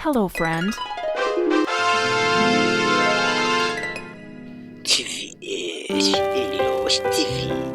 Hello, friend. TV Elios TV.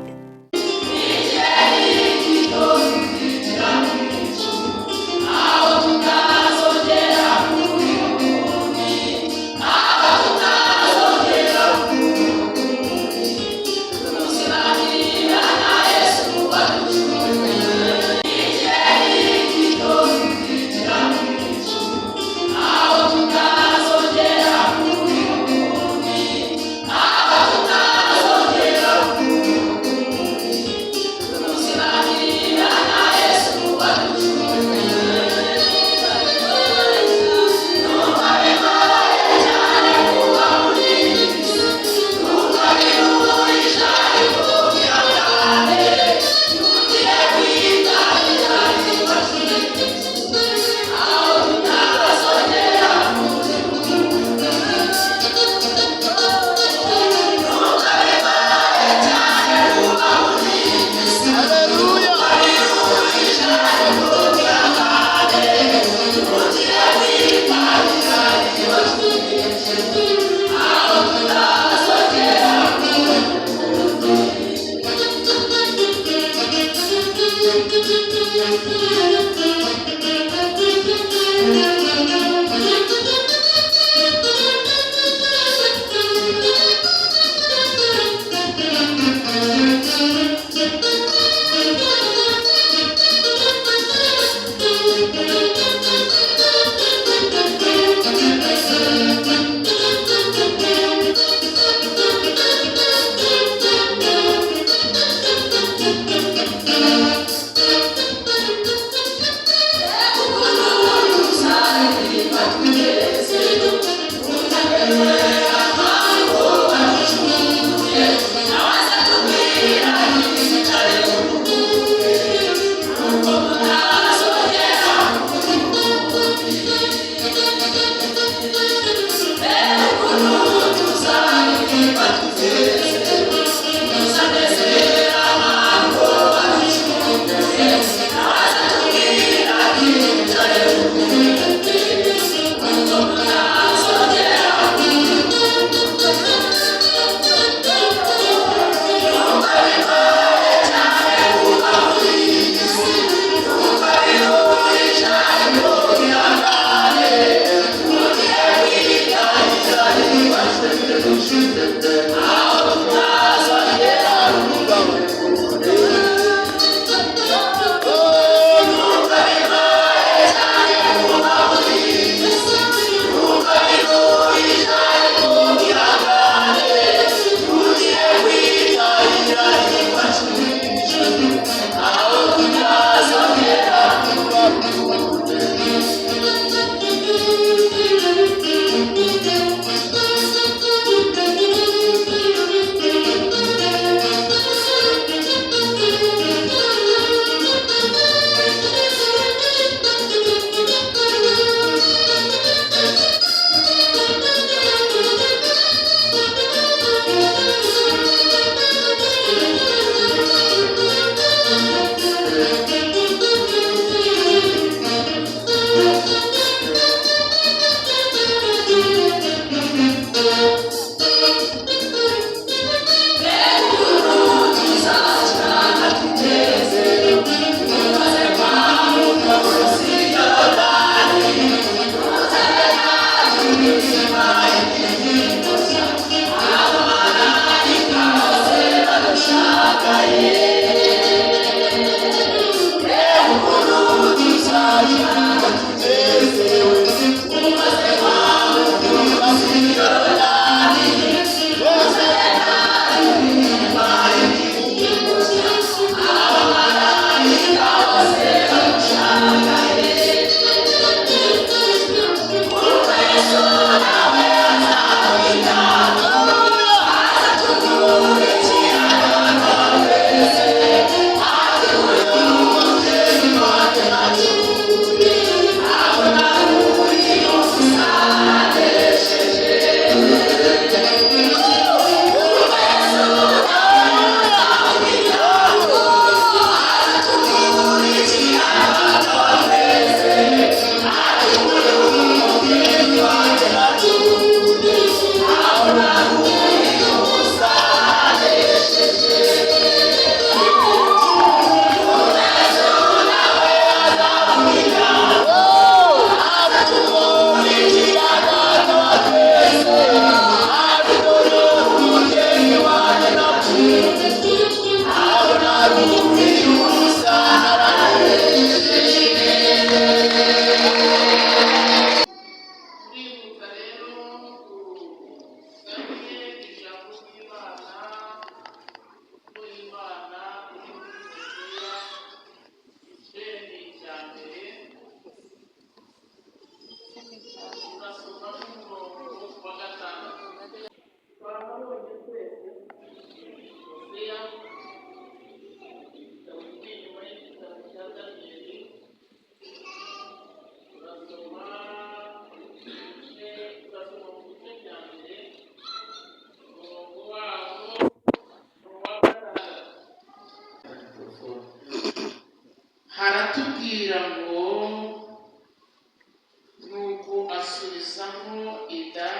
Asubizamo inda,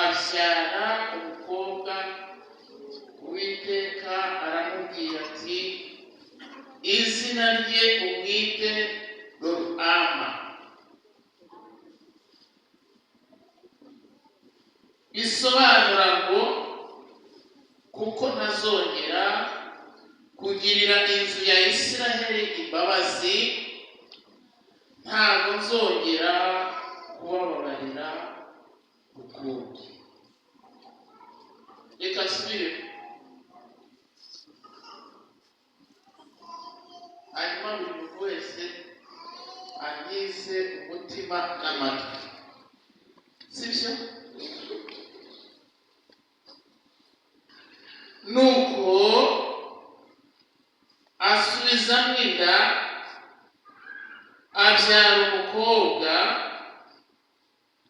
abyara umukobwa. Uwiteka aramubwira ati: "Izina rye umwite Loruhama," bisobanura ngo: "Kuko ntazongera kugirira inzu ya Isiraheli imbabazi, ntabwo nzongera kubababarira ukundi." Reka nsubire, hanyuma buri muntu wese anyize umutima n'amatwi, sibyo? Nuko asubizamo inda, abyara umukobwa.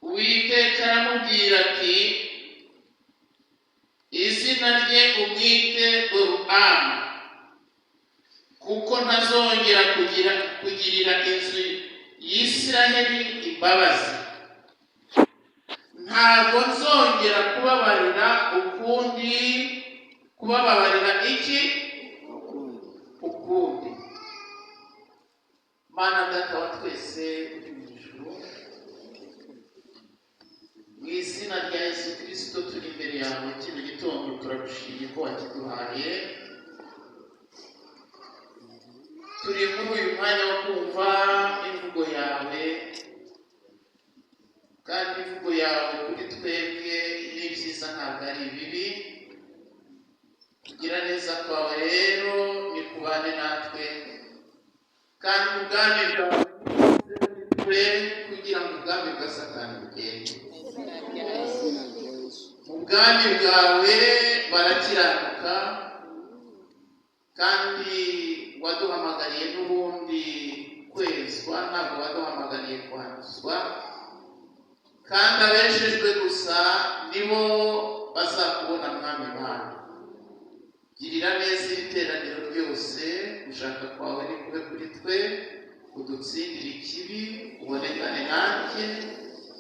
Uwiteka aramubwira ati: "Izina rye umwite Loruhama, kuko ntazongera kugirira inzu y'Isiraheli imbabazi, ntabwo nzongera kubabarira ukundi." Kubababarira iki? Ukundi. Mana Data wa twese uri mu ijuru, mu izina rya Yesu Kirisito turi imbere yawe kino gitondo, turagushimiye ko wakiduhaye. Turi muri uyu mwanya wo kumva imvugo yawe, kandi imvugo yawe kuri twebwe ni byiza, ntabwo ari ibibi. Kugira neza kwawe rero ni kubane natwe, kandi ubwami bwawe twe kugira ngo ubwami bwa Satani bugende. Mu bwami bwawe barakiranuka, kandi waduhamagariye n'ubundi kwezwa, ntabwo waduhamagariye kwanduzwa, kandi abejejwe gusa nibo bazakubona. Mwami Mana, girira neza iri teraniro ryose, gushaka kwawe ni kube kuri twe, udutsindire ikibi, ubonekane nanjye.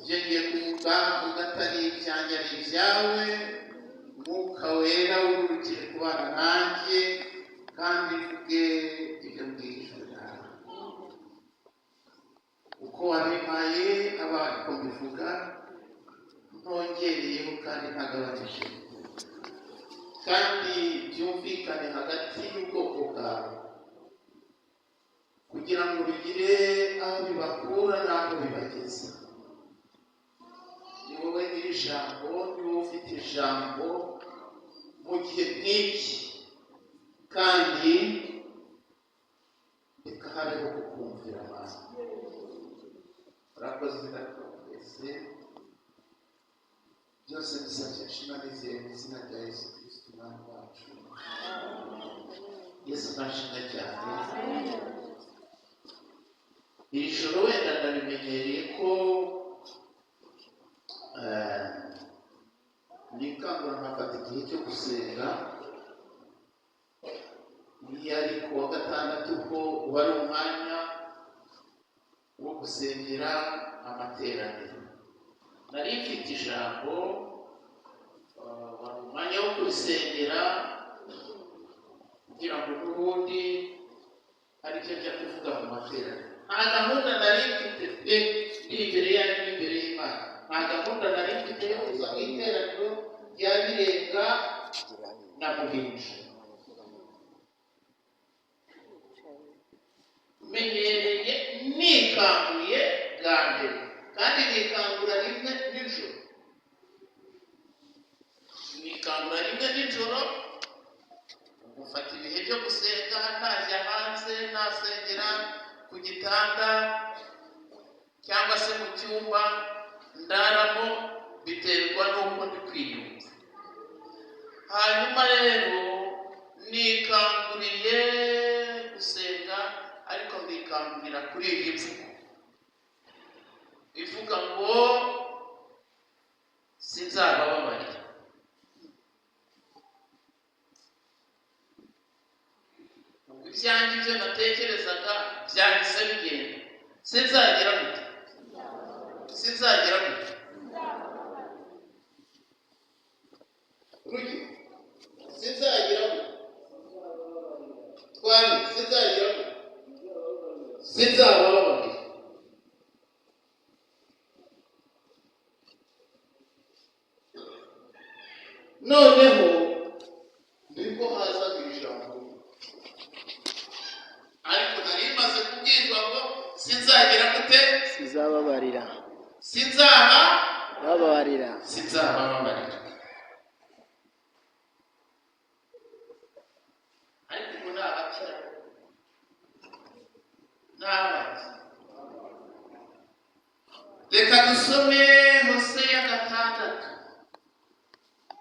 Ibyo ngiye kuvuga mvuga atari ibyanjye, ari ibyawe. Mwuka Wera wururukire kubana nanjye, kandi mvuge ibyo mbwirijwe nawe uko wabimpaye, aba ariko mbivuga, ntongereyeho kandi ntagabanije, kandi byumvikane hagati y'ubwoko bwawe, kugira ngo bigire aho bibakura n'aho bibageza. Ni wowe nyir'ijambo, ni wowe ufite ijambo mu gihe nk'iki, kandi reka habeho kukumvira abantu. Urakoze Data wa twese, byose bisabye nshima nizeye mu izina rya Yesu Kristo Umwami wacu. Yesu nashimwe cyane. Iri joro wenda ndabimenyereye ko nikangura nkafata igihe cyo gusenga. Iyo ari ku wa gatandatu ko uba ari umwanya wo gusengera amateraniro, nari mfite ijambo, wari umwanya wo kurisengera kugira ngo n'ubundi aricyo njya kuvuga mu materaniro. Nta gahunda nari mfite pe, ndi imbere yanyu n'imbere y'Imana, nta gahunda nari mfite yo kuza mu iteraniro rya Birenga na Muhinja. Menyereye nikanguye bwa mbere, kandi nikangura rimwe nijoro, nikangura rimwe nijoro, gufata ibihe byo gusenga, ntajya hanze, nasengera ku gitanda cyangwa se mu cyumba ndaramo, biterwa n'uko ndi kwiyumva. Hanyuma rero nikanguriye gusenga, ariko nikangurira kuri iyi mvugo ivuga ngo: "Sinzabababarira." Ubwo ibyanjye, ibyo natekerezaga byahise bigenda. Sinzagira gute? Sinzagira gute? Rugi, sinzagira gute? Twari sinzagira gute? Sinzabababarira. Noneho nibwo hazaga ijambo, ariko nari maze kubwirwa ngo sinzagira gute? Sizababarira. Sinzaba Babarira. Sinzabababarira. Ariko ubu ni abakira n'abanzi. Reka dusome Hoseya 6.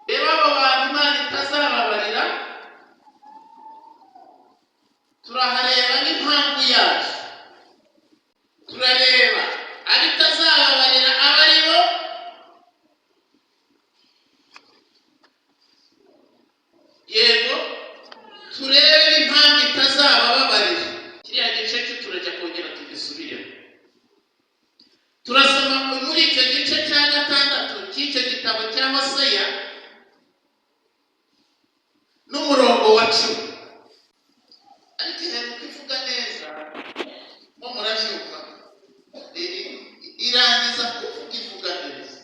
Reba abo bantu Imana itazababarira, turahareba n'impamvu yazo. Turareba abo itazababarira abo ari bo. Yego, turebe n'impamvu itazabababarira. Kiriya gice cyo turajya kongera tugisubiremo. Turasoma muri icyo gice cya 6 cy'icyo gitabo cya Hoseya n'umurongo wa 10. Ariko iheruka ivuga neza mo, murabyumva, irangiza kuvuga ivuga neza,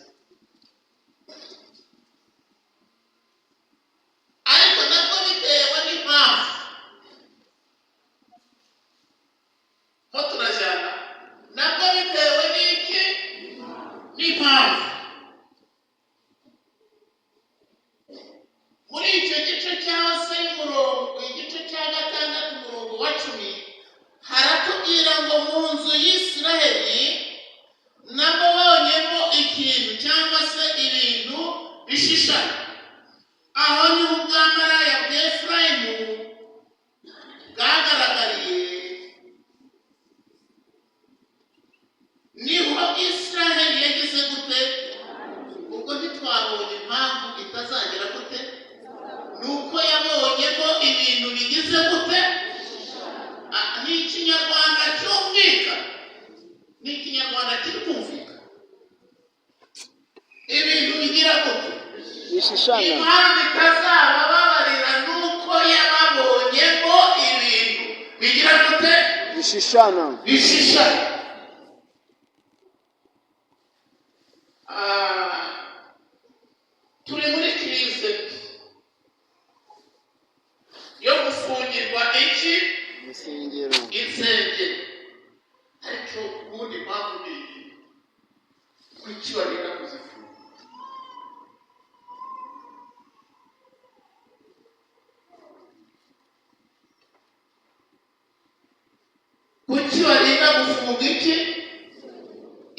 ariko nabwo bitewe n'impamvu. Ho turajyana, nabwo bitewe n'iki? N'impamvu. Muri icyo gice cya se y'umurongo, igice cya 6 umurongo wa 10, haratubwira ngo mu nzu y'Isiraheli nabo bonyemo ikintu cyangwa se ibintu bishishana. Aho niho ubwamaraya bwa Efurayimu bwagaragariye, niho Isiraheli yagize gute? Ubwo ntitwabonye impamvu itazagira gute? Ni uko yabonyemo ibintu bigize gute? Ah, ni Ikinyarwanda cyumvikana, ni Ikinyarwanda kiri kumvikana. Ibintu bigira gute? Bishishana. Impamvu itazabababarira ni uko yababonyemo ibintu bigira gute? Bishishana. Bishishana. Ah, turi muri crise yo gufungirwa iki? Insengero. Insengero. Ariko ubundi impamvu ni iyi: kuki bagenda kuzifunga? Kuki barinda gufunga iki?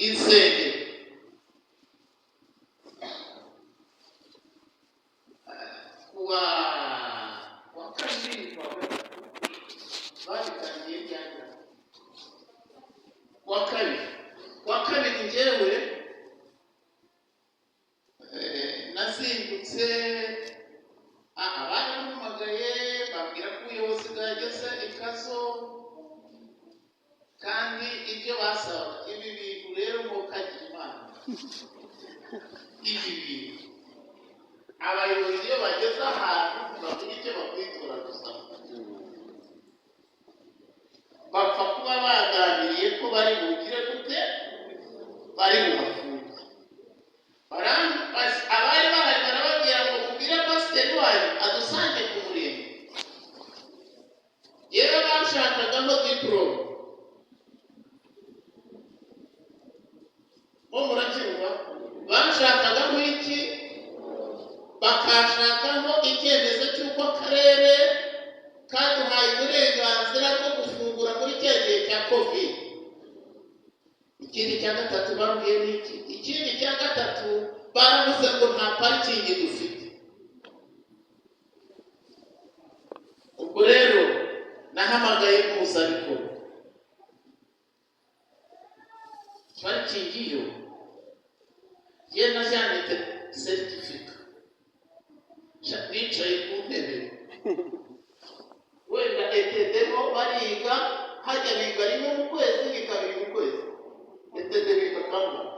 Insengero. Kuwa wa kabiri, kuwa gatatu babitangiye ryari? Kuwa kabiri. Kuwa kabiri njyewe nazindutse, barampamagaye bambwira ko ubuyobozi bwageze ikazo, kandi ibyo basabaga, ibi bintu rero mukagira Imana, ibi bintu abayobozi iyo bageze ahantu bavuga icyo bakwitura gusa, bapfa kuba baganiriye ko bari bugire gute, bari bubafunge. Abari bahari barababwira ngo mubwire pasiteri wanyu adusange ku murenge. Yewe, bashakagamo diporome mo, murabyumva? Bashakagamo iki? Bakashakaho icyemezo cy'uko akarere kaduhaye uburenganzira bwo gufungura muri cya gihe cya COVID. Ikindi cya gatatu babwiye ni iki? Ikindi cya gatatu baravuze ngo nta parikingi dufite. Ubwo rero nahamagaye mpuzabikorwa. Parikingi yo ye najyanye certificat, nicaye ku ntebe wenda etedemo bariga, hajya biga rimwe mu kwezi, ni kabiri mu kwezi. Etede biga kangahe?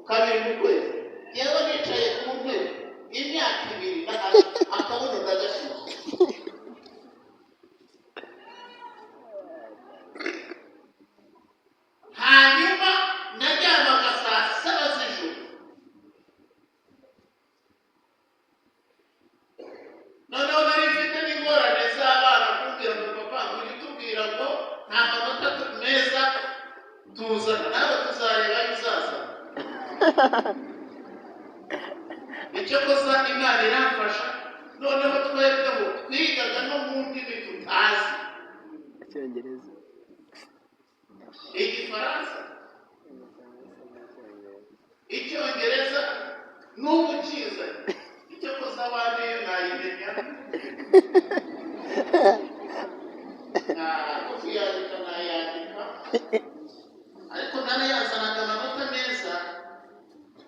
Kabiri mu kwezi. Yewe, nicaye ku ntebe imyaka 2 akabuno ndagashyushye. Hanyuma naryamaga saa 7 z'ijoro. Noneho nari mfite n'ingorane z'abana kumbwira ngo: "Papa, ngo ujye utubwira ngo nta manota meza tuzana, nawe tuzareba ayo uzazana." Icyo kosa Imana iramfasha. Noneho twebweho twigaga no mu ndimi tutazi. Icyongereza. Igifaransa, Icyongereza n'ubu ukizanye. Icyo kosa waneyo nayimenya, ntabwo kuyandika nayandika, ariko narayazanaga amanota meza,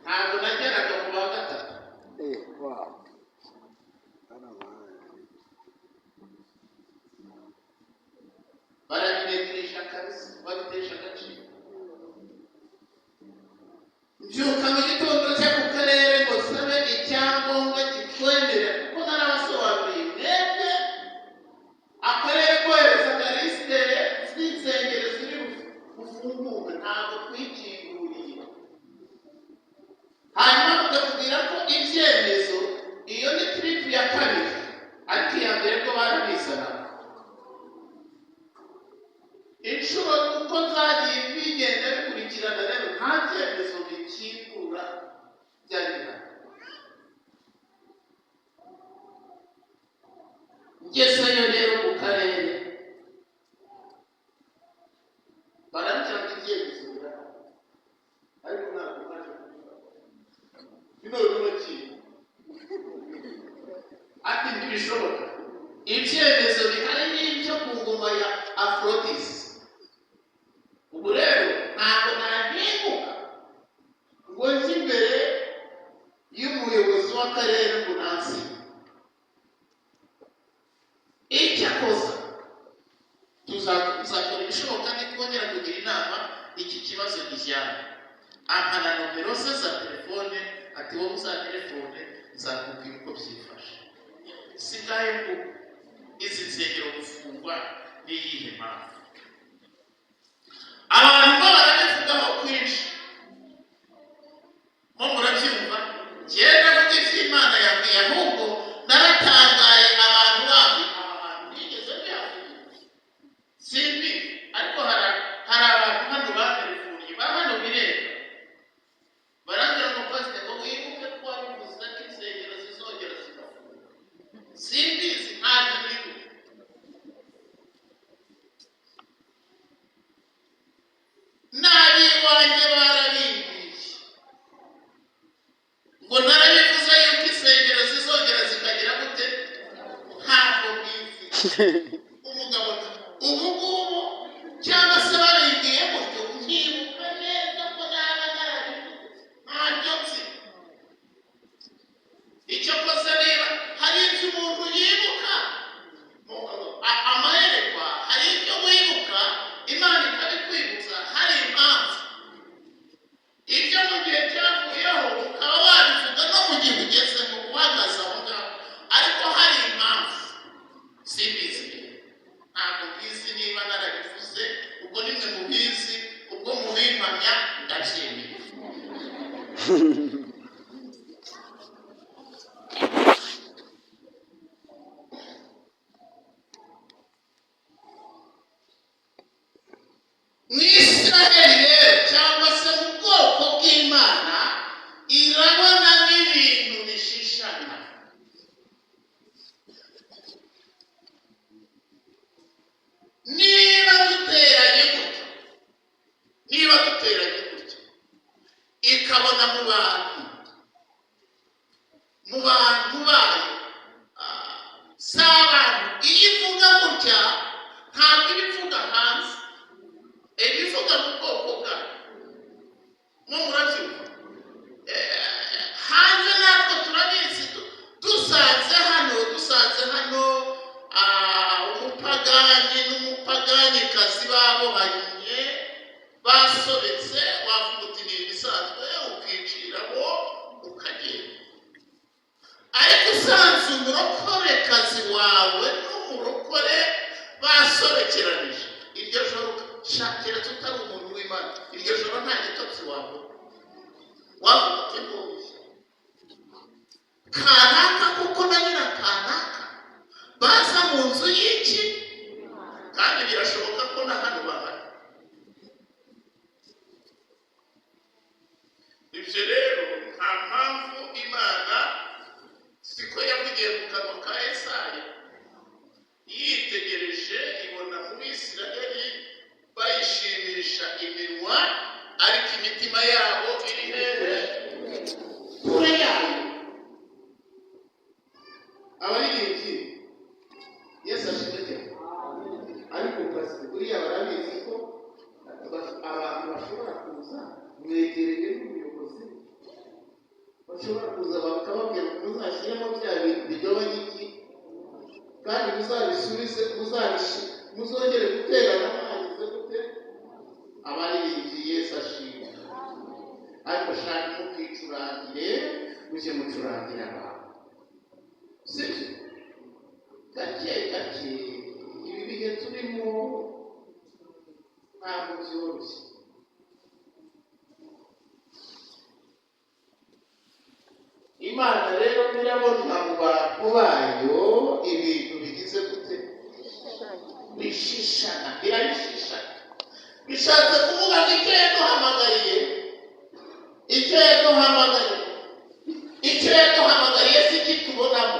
ntabwo nageraga mu wa gatatu. Eh, wow. Ari amahanga. Barabinegirisha kabisa, babitesha agaciro. Mbyuka mu gitondo cyo ku karere ngo sabe icyangombwa kitwemerera, kuko narabasobanuriye: mwebwe akarere koherezaga lisite z'insengero ziri bufungurwe, ntabwo twikinguriye. Hanyuma mukatubwira ko ibyemezo, iyo ni trip ya kabiri, ariko iya mbere ko barabizanaga. Inshuro uko zagiye bigenda bikurikirana rero, nta byemezo bikingura byari bihari. Ngezeyo rero ku karere, barambwira ngo ibyemezo birahari, ariko ntabwo naje kubifata. None bakiye ati: "Ntibishoboka, ibyemezo bihari ni ibyo ku ngoma ya Aforodisi. Ubu rero ntabwo nahinguka ngo njye imbere y'umuyobozi w'akarere ngo nansibe. Icyakoza tuzakora ibishoboka, nitwongera kugira inama iki kibazo gishyana." Ampa na nomero ze za telefone, ati: "Wowe uzatelefone, nzakubwira uko byifashe." Si ngayo ngo izi nsengero gufungwa n'iyihe mpamvu? Abantu bo barabivugaho kwinshi, mo murabyumva. Njyewe ndavuga iby'Imana yambwiye, ahubwo naratangaye abantu bambi, aba bantu nigeze mbihavugira simbi, ariko hari abantu hano baterefoniye, ba hano bireba, barambwira ngo: "Pasite, ngo wibuke ko wabivuze ko insengero zizongera zigafungwa." Simbizi, ntabwo nibuka. N'ab'iwanjye barabimbwiye ngo narabivuze yuko insengero zizongera zikagira gute. Ntabwo mbizi umugabo ubu ngubu, cyangwa se babimbwiye gutyo nkibuka neza ko naba narabivuze, ntabyo nzi. Icyo koze, niba hari ibyo umuntu yibuka, amayerekwa, hari ibyo wibuka Imana ikabikwibutsa, hari impamvu. Ibyo mu gihe cyavuyeho ukaba wabivuga no mu gihe ugezemo uhagaze aho ngaho, ariko hari impamvu. Simbizi, ntabwo mbizi niba narabivuze. Ubwo nimwe mubizi, ubwo mubimpamya ndabyemeye. Mu Isiraheli rero, cyangwa se mu bwoko bw'Imana, irabona n'ibintu bishishana. Niba duteranye gutya, niba duteranye gutya, ikabona mu bantu bayo, si abantu. Iyo ivuga gutya, ntabwo iba ivuga hanze, iba ivuga mu bwoko bwayo. Mwo murabyumva? Hanze natwe turabizi, dusanze hano umupagani n'umupaganikazi babohanye, basobetse, wavuga uti ni ibisanzwe, ukica. Umugabo wavuga uti mbonye kanaka, kuko na nyina kanaka baza mu nzu y'iki, kandi birashoboka ko na hano bahari. Ibyo rero nta mpamvu. Imana siko yavugiye mu kanwa ka Yesaya, yitegereje ibona mu Bisirayeli bayishimisha iminwa, ariko imitima yabo iri hehe? Kure yayo. Abaririmbyi, Yesu ashimwe cyane. Ariko pasi buriya barabizi ko abantu bashobora kuza, mwegereye n'umuyobozi, bashobora kuza bakababwira ngo muzashyiremo bya bintu bigabanya iki, kandi muzabisubize, muzongere guterana mwagize gute. Abaririmbyi, Yesu ashimwe. Ariko shaka mukicurangire, mujye mucurangira abantu, sibyo? Gake gake, ibi bihe turimo ntabwo byoroshye. Imana rero ntirabona mu bantu bayo ibintu bigize gute? Bishishana, irabishishana. Bishatse kuvuga ngo icyo yaduhamagariye, icyo yaduhamagariye, icyo yaduhamagariye si cyo tubonamo.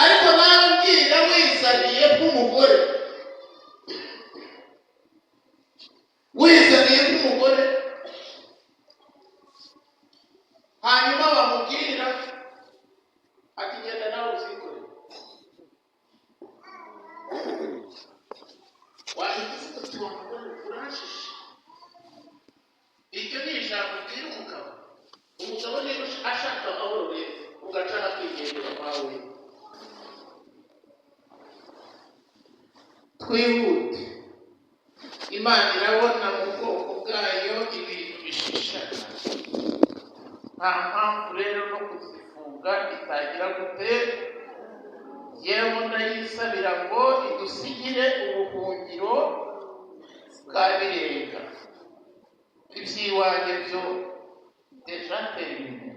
Ariko nawe ubwira wizaniye nk'umugore, wizaniye nk'umugore, hanyuma bamubwira ati: "Genda nawe uzikorere," wahita uvuga uti: "Wa mugore, uranshishe." Iryo ni ijambo ubwira umugabo. Umugabo niba ashaka amahoro rero, ugaca kwigendera kwawe. Twihute. Imana irabona mu bwoko bwayo ibintu bishishana. Nta mpamvu rero no kuzifunga itagira gute. Yewe, ndayisabira ngo idusigire ubuhungiro bwa birenga. Iby'iwanjye byo déjà terminé.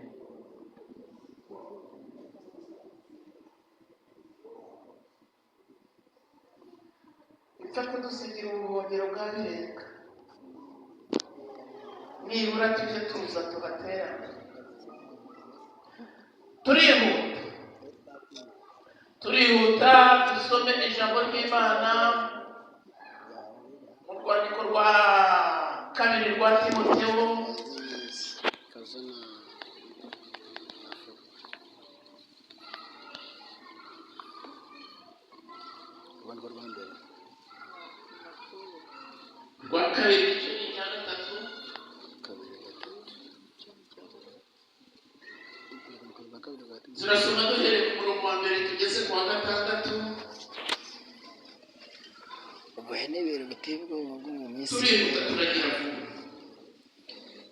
Ipfa kudusigira ubuhungiro bwa birenga, nibura tujye tuza tuhaterane. Turihuta, turihuta, dusome ijambo ry'Imana mu rwandiko rwa kabiri rwa Timotewo. Kazana Afurika. Urwandiko rwa mbere. Rwa kabiri, igice ni icya gatatu. Kabiri, gatatu. Urwandiko rwa kabiri rwa Timoteyo. Turasoma duhereye ku murongo wa mbere tugeze ku wa gatandatu. Ubuhenebere buteye ubwoba bwo mu minsi Turihuta, turagira vuba.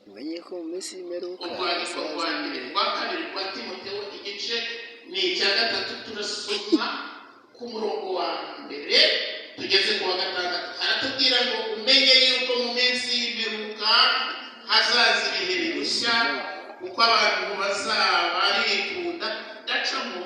Mumenye ko mu minsi y'imperuka Urwandiko rwa hazaza mbere ibihe rwa kabiri rwa Timotewo, igice ni icya gatatu, turasoma ku murongo wa mbere tugeze ku wa gatandatu. Aratubwira ngo: "Umenye yuko mu minsi y'imperuka hazaza ibihe birushya, kuko abantu bazaba bikunda." Ndacamo,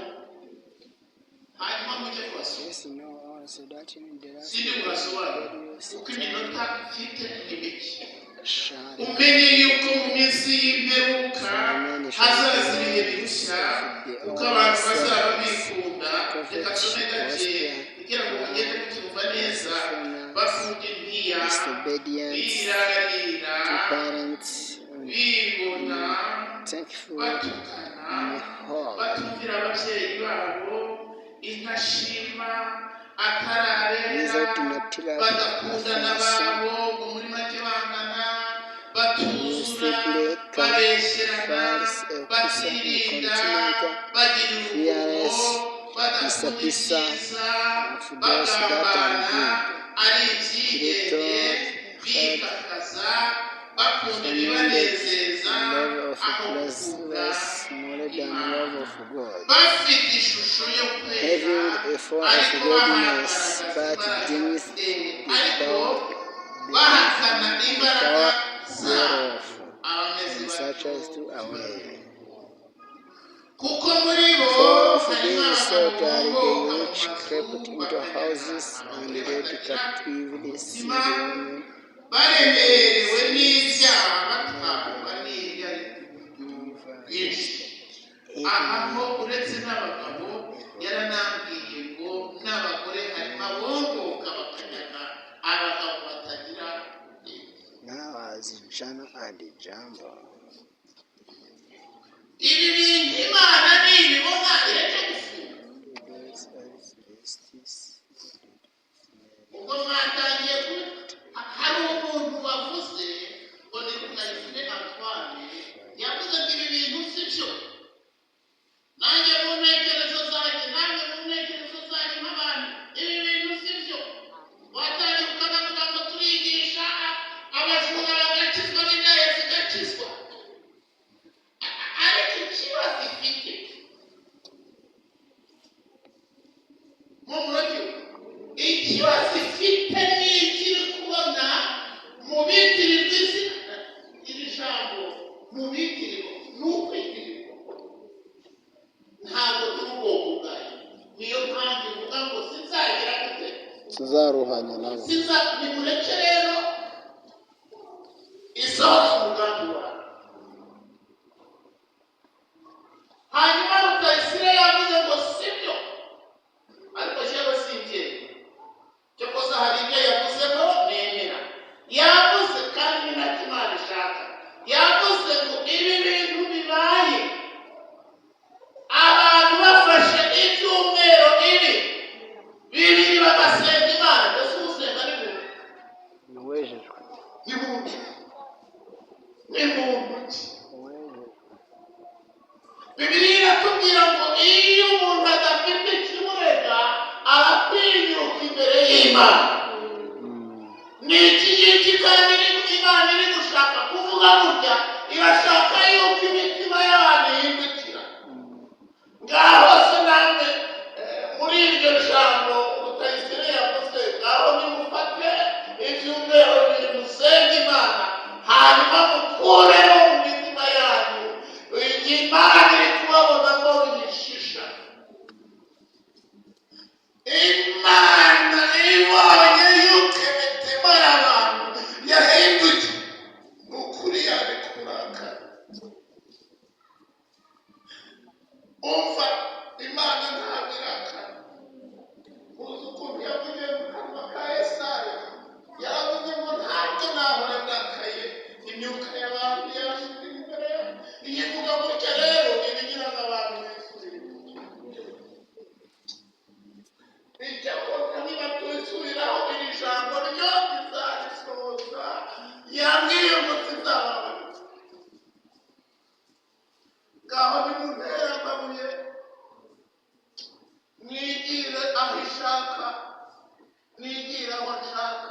hanyuma mujye kubasoma. Yes, no, also that in the last Sindi burasobanura kuko iminota mfite ni mike. shall "Umenye yuko mu minsi y'imperuka hazaza ibihe birushya, kuko abantu bazaba bikunda." Reka nsome gake kugira ngo mugende mucyumva neza. "Bakunda impiya, disobedient birarira, to parents, and bibona, thankful batukana, in all, batumvira ababyeyi babo, intashima, atararera, without natural badakundana affection, babo, ngo muri make bangana, batuzura, miserable, babeshyerana, false, batirinda, continental, bagira urugomo, fearless, badakunda disapisa, ibyiza, of those that are bagambana, good, ari ibyigenge, creator, bikakaza, bakunda commended, ibibanezeza love of aho gukunda pleasures more than Imana, love of God, bafite ishusho yo kwera, having a form of ariko godliness, bahagaragaza but imbaraga denies ariko the power. bahakana Abahakana imbaraga power zabo thereof, abameze and batyo such as do away. Kuko muri bo For of harimo these abagabo sort are the bongoka mu which mazu crept into bakajyana houses and abagore led batagira captively umutima silly women, baremerewe n'ibyaha batwarwa n'irari bwinshi. Aha ho uretse n'abagabo yaranambwiye ngo n'abagore harimo abongoka bakajyana abagabo batagira ubwenge. Now as Jana and Jambo. Ibi bintu Imana nibibona ireke gufunga. Ubwo mwatangiye ku hari umuntu wavuze ngo ni Rutayisire Antoine yavuze ngo ibi bintu si byo. Nanjye mu ntekerezo zanjye, nanjye mu ntekerezo zanjye nk'abantu, ibi bintu si byo. Watangiye ukanavuga ngo turigisha abajura bagakizwa n'indaya zigakizwa. Ariko ikibazo ifite mu murage, ikibazo ifite ni icyo iri kubona mu bitirirwa izina iri jambo, mu bitirirwa ni ukwitirirwa. Ntabwo turi ubwoko bwayo, niyo mpamvu ivuga ngo sinzagira gute? Tuzaruhanya nabo. Sinza. Nimureke rero isohoze umugambi wayo. Hanyuma Rutayisire yavuze ngo sibyo, ariko jyewe simbyemera. Cyokoza hari ibyo yavuzemo nemera. Yavuze kandi ni nacyo Imana ishaka. Yavuze ngo ibi bintu bibaye abantu bafashe ibyumweru ibi bibiri bagasenga Imana. Mbese usenga ni muntu? Nuwejejwe. Ni muntu, ni muntu ki? Uwejejwe. Bibiliya iratubwira ngo iyo umuntu adafite ikimurega aratinyuka imbere y'Imana. Ni iki ngiki kandi Imana iri gushaka kuvuga gutya, irashaka yuko imitima y'abantu ihindukira. Ngaho se namwe muri iryo jambo Rutayisire yavuze, ngaho nimufate ibyumweru bibiri musenge Imana, hanyuma mukuremo mu mitima yanyu igihe Imana iri kubabonamo yishisha. Imana ibonye yuko imitima y'abantu yahindukiye, ni ukuri yareka uburakari. Umva, Imana ntabwo irakara. Muzi ukuntu yavugiye mu kanwa ka Yesaya? Yaravuze ngo ntabwo nahora ndakaye, imyuka y'abantu yarashize imbere yawe. Iyo ivuga gutya rero iba igira ngo abantu bisubire. Icyakora niba twisubiraho, iri jambo ryo rizarisohoza. Yambwiye ngo sinzababarira. Ngaho nimuntere amabuye, mwigire aho ishaka, nigire aho nshaka.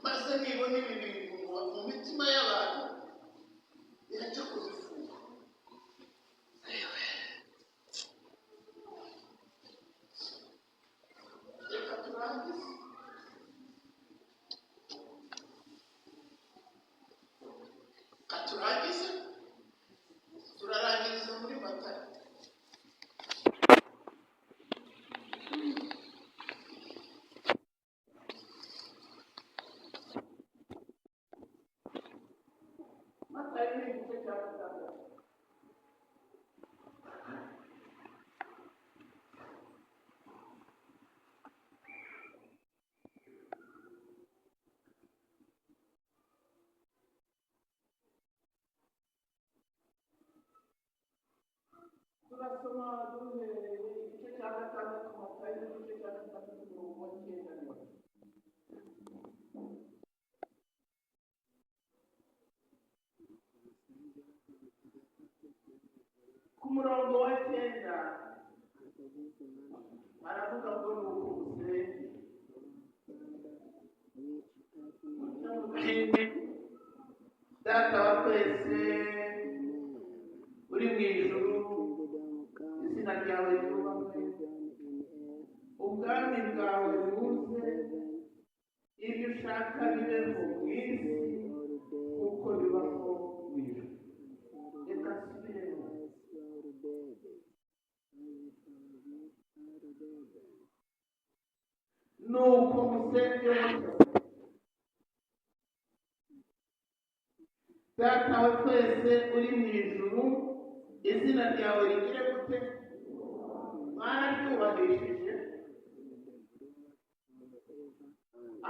Maze nibona ibi bintu mu mitima y'abantu irajya kuzifunga. Reka turangize. Reka turangize. Turarangiriza muri Matayo. Matayo ni igice cya 6. Turasoma duhereye igice cya 6, Matayo igice cya 6, umurongo wa 9. Ku murongo wa 9 aravuga ngo ni uko musenge. Data wa twese uri mu ijuru. ushaka bibeho mu isi kuko bibaho mu ijuru. Reka nsubiremo. Nuko musenge mutya: Data wa twese uri mu ijuru, izina ryawe rigire gute? Mwararyubahishije?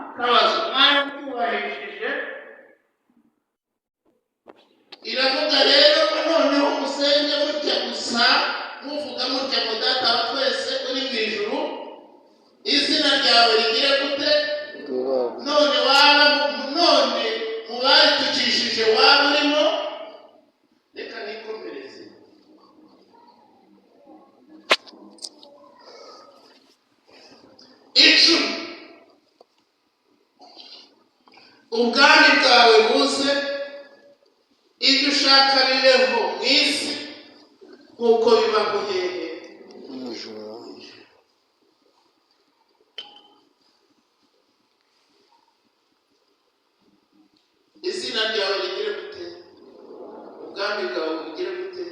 Akabazo, mwararyubahishije? Iravuga rero ko noneho musenge mutya gusa, muvuga mutya ngo: Data wa twese uri mu ijuru, izina ryawe rigire gute? Ryubahwe. None waba, none mu baritukishije waba urimo? Reka nikomereze. 10: ubwami bwawe buze, ibyo ushaka bibeho mu isi nk'uko bibaho hehe? Mu ijuru. Izina ryawe rigire gute? Ubwami bwawe bugire gute?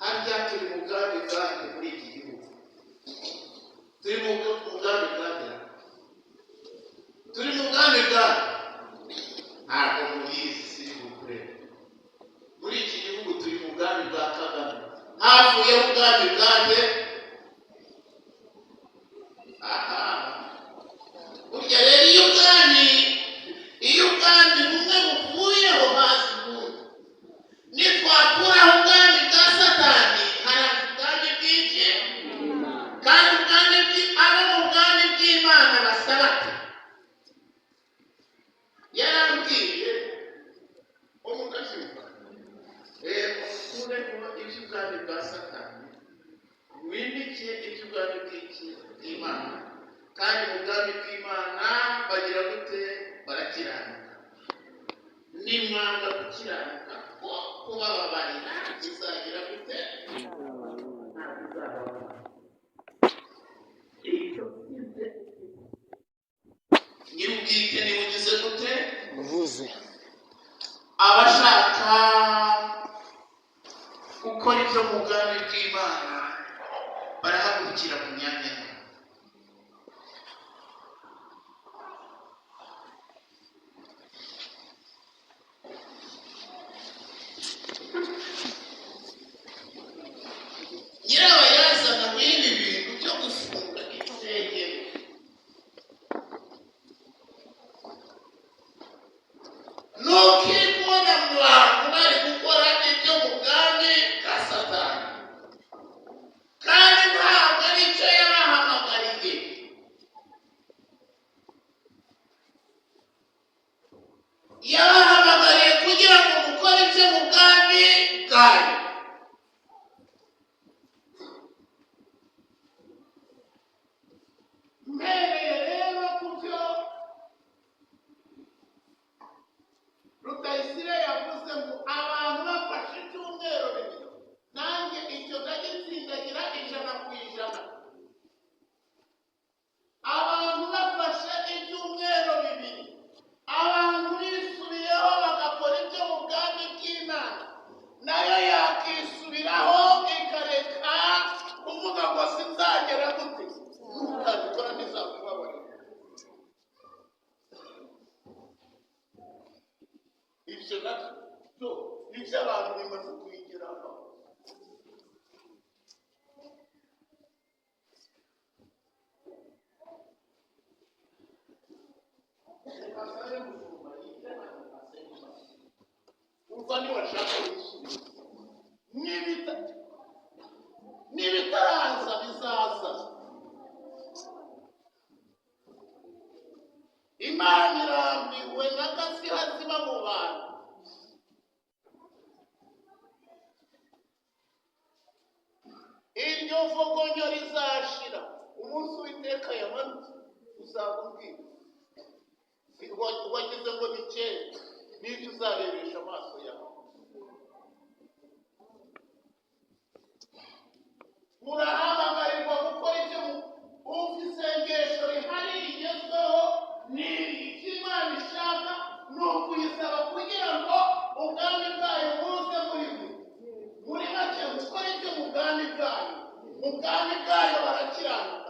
Harya turi mu bwami bwande muri iki gihugu? Turi mu bwami bwande? Turi mu bwami bwande? Ntabwo mubizi, siri bukureba. Muri iki gihugu turi mu bwami bwa Kagame. Havuyeho ubwami bwande? Aha burya rero, iyo ubwami bumwe buvuyeho haza ubundi. Nitwakuraho ubwami bwa Satani, haraza ubwami bw'iki? Kandi ubwami abo mu bwami bw'Imana basaba ati, yarambwiye umugashumba, ukuremo iby'ubwami bwa Satani, wimike iby'ubwami bw'iki? Bw'Imana. Kandi mu bwami bw'Imana bagira gute? Barakiranuka. Nimwanga gukiranuka, ko kubababarira izagira gute? Ntabwo izababarira. Icyo mfite, nyir'ubwite niba ugize gute? Uvuze. Abashaka gukora ibyo mu bwami bw'Imana barahagurukira mu myanya yabo. Nyirabayazana w'ibi bintu byo gufunga insengero nuko iri kubona mu bantu bari gukora ibyo mu bwami bwa Satani, kandi ntabwo ari cyo yabahamagariye. Yabahamagariye kugira ngo mukore ibyo mu bwami bwayo. Mpereye rero ku byo Rutayisire yavuze ngo abantu bafashe ibyumweru 2, nanjye icyo ndagitsindagira 100%. Abantu bafashe ibyumweru 2, abantu bisubiyeho bagakora ibyo mu bwami bw'Imana, nayo yakisubiraho ikareka kuvuga ngo sinzagera gute. Nutabikora ntizakubabarira. Ibyo nabyo nibyo abantu bimaze kuyigeraho. Reka nsabe mushumba yigire hano asenge Imana. Umva, niwashaka wisubize. N'ibitaraza bizaza. Imana irambiwe n'agasiha ziba mu bantu. Iryo vogonyo rizashira umunsi Uwiteka yamanutse, uzaba umbwira. Wagize ngo ni kera, n'ibyo uzarebesha amaso yawe. Murahamagarirwa gukora ibyo. Umva, isengesho rihari rigezweho ni ubwayo barakiranuka.